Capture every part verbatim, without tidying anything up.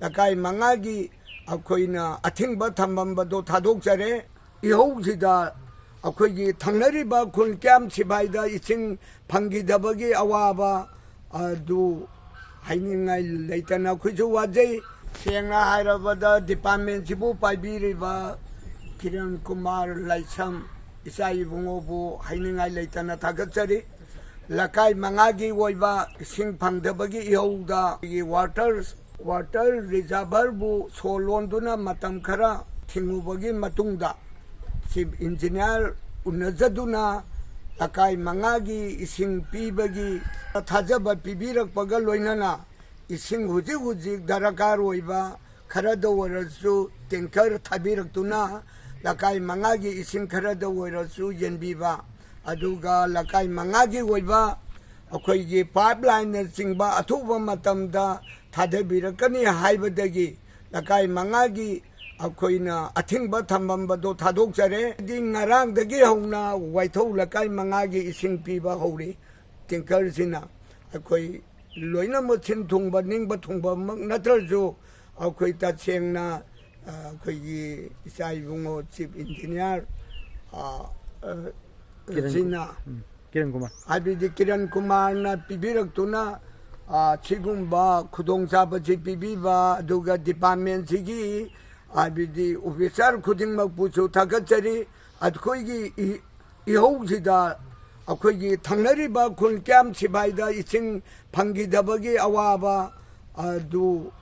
ꯂꯩꯀꯥꯏ ꯃꯉꯥꯒꯤ ꯑꯩꯈꯣꯏꯅ ꯑꯊꯤꯡꯕ ꯊꯝꯃꯝꯕꯗꯣ ꯊꯥꯗꯣꯛꯆꯔꯦ꯫ ꯏꯍꯧꯁꯤꯗ ꯑꯩꯈꯣꯏꯒꯤ ꯊꯪꯅꯔꯤꯕ ꯈꯨꯜ ꯀꯌꯥꯝ ꯁꯤꯐꯥꯏꯗ ꯏꯁꯤꯡ ꯐꯪꯈꯤꯗꯕꯒꯤ ꯑꯋꯥꯕ ꯑꯗꯨ ꯍꯥꯏꯅꯤꯡꯉꯥꯏ ꯂꯩꯇꯅ ꯑꯩꯈꯣꯏꯁꯨ ꯋꯥꯖꯩ꯫ ꯁꯦꯡꯅ ꯍꯥꯏꯔꯕꯗ, ꯗꯤꯄꯥꯔꯠꯃꯦꯟꯁꯤꯕꯨ ꯄꯥꯏꯕꯤꯔꯤꯕ ꯀꯤꯔꯟ ꯀꯨꯃꯥꯔ ꯂꯥꯏꯁ꯭ꯔꯝ ꯏꯆꯥ ꯏꯕꯨꯡꯉꯣꯕꯨ ꯍꯥꯏꯅꯤꯡꯉꯥꯏ ꯂꯩꯇꯅ ꯊꯥꯒꯠꯆꯔꯤ꯫ ꯂꯩꯀꯥꯏ ꯃꯉꯥꯒꯤ ꯑꯣꯏꯕ ꯏꯁꯤꯡ ꯐꯪꯗꯕꯒꯤ ꯏꯍꯧꯗ ꯑꯩꯈꯣꯏꯒꯤ ꯋꯥꯇꯔ ꯋꯥꯇꯔ ꯔꯤꯖꯥꯔꯚꯔꯕꯨ ꯁꯣ ꯂꯣꯟꯗꯨꯅ ꯃꯇꯝ ꯈꯔ ꯊꯤꯡꯉꯨꯕꯒꯤ ꯃꯇꯨꯡꯗ, ꯆꯤꯐ ꯏꯟꯖꯤꯅꯤꯌꯥꯔ ꯎꯅꯖꯗꯨꯅ ꯂꯩꯀꯥꯏ ꯃꯉꯥꯒꯤ ꯏꯁꯤꯡ ꯄꯤꯕꯒꯤ ꯊꯥꯖꯕ ꯄꯤꯕꯤꯔꯛꯄꯒ ꯂꯣꯏꯅꯅ, ꯏꯁꯤꯡ ꯍꯧꯖꯤꯛ ꯍꯧꯖꯤꯛ ꯗꯔꯀꯥꯔ ꯑꯣꯏꯕ ꯈꯔꯗ ꯑꯣꯏꯔꯁꯨ ꯇꯦꯡꯀꯔ ꯊꯥꯕꯤꯔꯛꯇꯨꯅ ꯂꯩꯀꯥꯏ ꯃꯉꯥꯒꯤ ꯏꯁꯤꯡ ꯈꯔꯗ ꯑꯣꯏꯔꯁꯨ ꯌꯦꯟꯕꯤꯕ, ꯑꯗꯨꯒ ꯂꯩꯀꯥꯏ ꯃꯉꯥꯒꯤ ꯑꯣꯏꯕ ꯑꯩꯈꯣꯏꯒꯤ ꯄꯥꯏꯞ ꯂꯥꯏꯟꯅꯆꯤꯡꯕ ꯑꯊꯨꯕ ꯃꯇꯝꯗ ꯊꯥꯗꯕꯤꯔꯛꯀꯅꯤ ꯍꯥꯏꯕꯗꯒꯤ ꯂꯩꯀꯥꯏ ꯃꯉꯥꯒꯤ ꯑꯩꯈꯣꯏꯅ ꯑꯊꯤꯡꯕ ꯊꯝꯃꯝꯕꯗꯣ ꯊꯥꯗꯣꯛꯆꯔꯦ꯫ ꯍꯥꯏꯗꯤ ꯉꯔꯥꯡꯗꯒꯤ ꯍꯧꯅ ꯋꯥꯏꯊꯧ ꯂꯩꯀꯥꯏ ꯃꯉꯥꯒꯤ ꯏꯁꯤꯡ ꯄꯤꯕ ꯍꯧꯔꯤ꯫ ꯇꯦꯡꯀꯔꯁꯤꯅ ꯑꯩꯈꯣꯏ ꯂꯣꯏꯅꯃꯛ ꯁꯤꯟ ꯊꯨꯡꯕ, ꯅꯤꯡꯕ ꯊꯨꯡꯕꯃꯛ ꯅꯠꯇ꯭ꯔꯁꯨ, ꯑꯩꯈꯣꯏ ꯇꯁꯦꯡꯅ, ꯑ, ꯑꯩꯈꯣꯏꯒꯤ ꯏꯆꯥ ꯏꯕꯨꯡꯉꯣ ꯆꯤꯐ ꯏꯟꯖꯤꯅꯤꯌꯥꯔ, ꯑ, ꯑ, ꯀꯤꯔꯟ ꯁꯤꯅ, ꯎꯝ, ꯀꯤꯔꯟ ꯀꯨꯃꯥꯔ꯫ ꯍꯥꯏꯕꯗꯤ ꯀꯤꯔꯟ ꯀꯨꯃꯥꯔꯅ ꯄꯤꯕꯤꯔꯛꯇꯨꯅ, ꯑ, ꯁꯤꯒꯨꯝꯕ ꯈꯨꯗꯣꯡꯆꯥꯕꯁꯤ ꯄꯤꯕꯤꯕ, ꯑꯗꯨꯒ ꯗꯤꯄꯥꯔꯠꯃꯦꯟꯁꯤꯒꯤ ꯍꯥꯏꯕꯗꯤ ꯑꯣꯐꯤꯁꯥꯔ ꯈꯨꯗꯤꯡꯃꯛꯄꯨꯁꯨ ꯊꯥꯒꯠꯆꯔꯤ꯫ ꯑꯩꯈꯣꯏꯒꯤ ꯏ-, ꯏꯍꯧꯁꯤꯗ ꯑꯩꯈꯣꯏꯒꯤ ꯊꯪꯅꯔꯤꯕ ꯈꯨꯜ ꯀꯌꯥꯝ ꯁꯤꯐꯥꯏꯗ ꯏꯁꯤꯡ ꯐꯪꯈꯤꯗꯕꯒꯤ ꯑꯋꯥꯕ ꯑꯗꯨ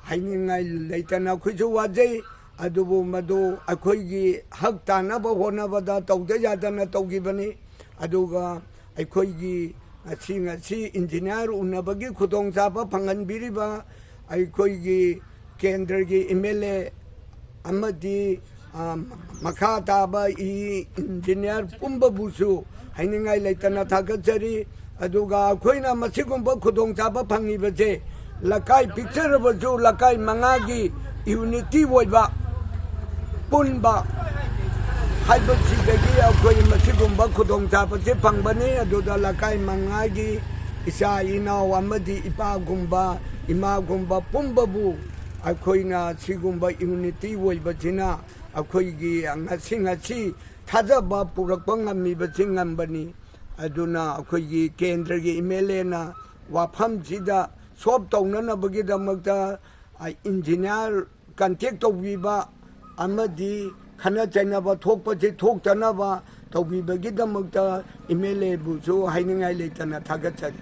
ꯍꯥꯏꯅꯤꯡꯉꯥꯏ ꯂꯩꯇꯅ ꯑꯩꯈꯣꯏꯁꯨ ꯋꯥꯖꯩ꯫ ꯑꯗꯨꯕꯨ ꯃꯗꯨ ꯑꯩꯈꯣꯏꯒꯤ ꯍꯛ ꯇꯥꯅꯕ ꯍꯣꯠꯅꯕꯗ ꯇꯧꯗ ꯌꯥꯗꯅ ꯇꯧꯈꯤꯕꯅꯤ꯫ ꯑꯗꯨꯒ ꯑꯩꯈꯣꯏꯒꯤ ꯉꯁꯤ, ꯉꯁꯤ ꯏꯟꯖꯤꯅꯤꯌꯥꯔ ꯎꯅꯕꯒꯤ ꯈꯨꯗꯣꯡꯆꯥꯕ ꯐꯪꯍꯟꯕꯤꯔꯤꯕ ꯑꯩꯈꯣꯏꯒꯤ ꯀꯦꯟꯗ꯭ꯔꯒꯤ ꯑꯦꯝ ꯑꯦꯜ ꯑꯦ ꯑꯃꯗꯤ, ꯑ, ꯃꯈꯥ ꯇꯥꯕ ꯏ ꯏꯟꯖꯤꯅꯤꯌꯥꯔ ꯄꯨꯝꯕꯕꯨꯁꯨ ꯍꯥꯏꯅꯤꯡꯉꯥꯏ ꯂꯩꯇꯅ ꯊꯥꯒꯠꯆꯔꯤ꯫ ꯑꯗꯨꯒ ꯑꯩꯈꯣꯏꯅ ꯃꯁꯤꯒꯨꯝꯕ ꯈꯨꯗꯣꯡꯆꯥꯕ ꯐꯪꯉꯤꯕꯁꯦ ꯂꯩꯀꯥꯏ ꯄꯤꯛꯆꯔꯕꯁꯨ ꯂꯩꯀꯥꯏ ꯃꯉꯥꯒꯤ ꯌꯨꯅꯤꯇꯤ ꯑꯣꯏꯕ, ꯄꯨꯟꯕ ꯍꯥꯏꯕꯁꯤꯗꯒꯤ ꯑꯩꯈꯣꯏ ꯃꯁꯤꯒꯨꯝꯕ ꯈꯨꯗꯣꯡꯆꯥꯕꯁꯦ ꯐꯪꯕꯅꯤ꯫ ꯑꯗꯨꯗ ꯂꯩꯀꯥꯏ ꯃꯉꯥꯒꯤ ꯏꯆꯥ ꯏꯅꯥꯎ ꯑꯃꯗꯤ ꯏꯄꯥꯒꯨꯝꯕ, ꯏꯃꯥꯒꯨꯝꯕ ꯄꯨꯝꯕꯕꯨ ꯑꯩꯈꯣꯏꯅ ꯁꯤꯒꯨꯝꯕ ꯌꯨꯅꯤꯇꯤ ꯑꯣꯏꯕꯁꯤꯅ ꯑꯩꯈꯣꯏꯒꯤ ꯉꯁꯤ ꯉꯁꯤ ꯊꯥꯖꯕ ꯄꯨꯔꯛꯄ ꯉꯝꯃꯤꯕꯁꯤ ꯉꯝꯕꯅꯤ꯫ ꯑꯗꯨꯅ ꯑꯩꯈꯣꯏꯒꯤ ꯀꯦꯟꯗ꯭ꯔꯒꯤ ꯑꯦꯝ ꯑꯦꯜ ꯑꯦꯅ ꯋꯥꯐꯝꯁꯤꯗ ꯁꯣꯜꯕ ꯇꯧꯅꯅꯕꯒꯤꯗꯃꯛꯇ, ꯑ, ꯏꯟꯖꯤꯅꯤꯌꯥꯔ ꯀꯟꯇꯦꯛ ꯇꯧꯕꯤꯕ ꯑꯃꯗꯤ ꯈꯠꯅ ꯆꯩꯅꯕ ꯊꯣꯛꯄꯁꯤ ꯊꯣꯛꯇꯅꯕ ꯇꯧꯕꯤꯕꯒꯤꯗꯃꯛꯇ ꯑꯦꯝ ꯑꯦꯜ ꯑꯦꯕꯨꯁꯨ ꯍꯥꯏꯅꯤꯡꯉꯥꯏ ꯂꯩꯇꯅ ꯊꯥꯒꯠꯆꯔꯤ꯫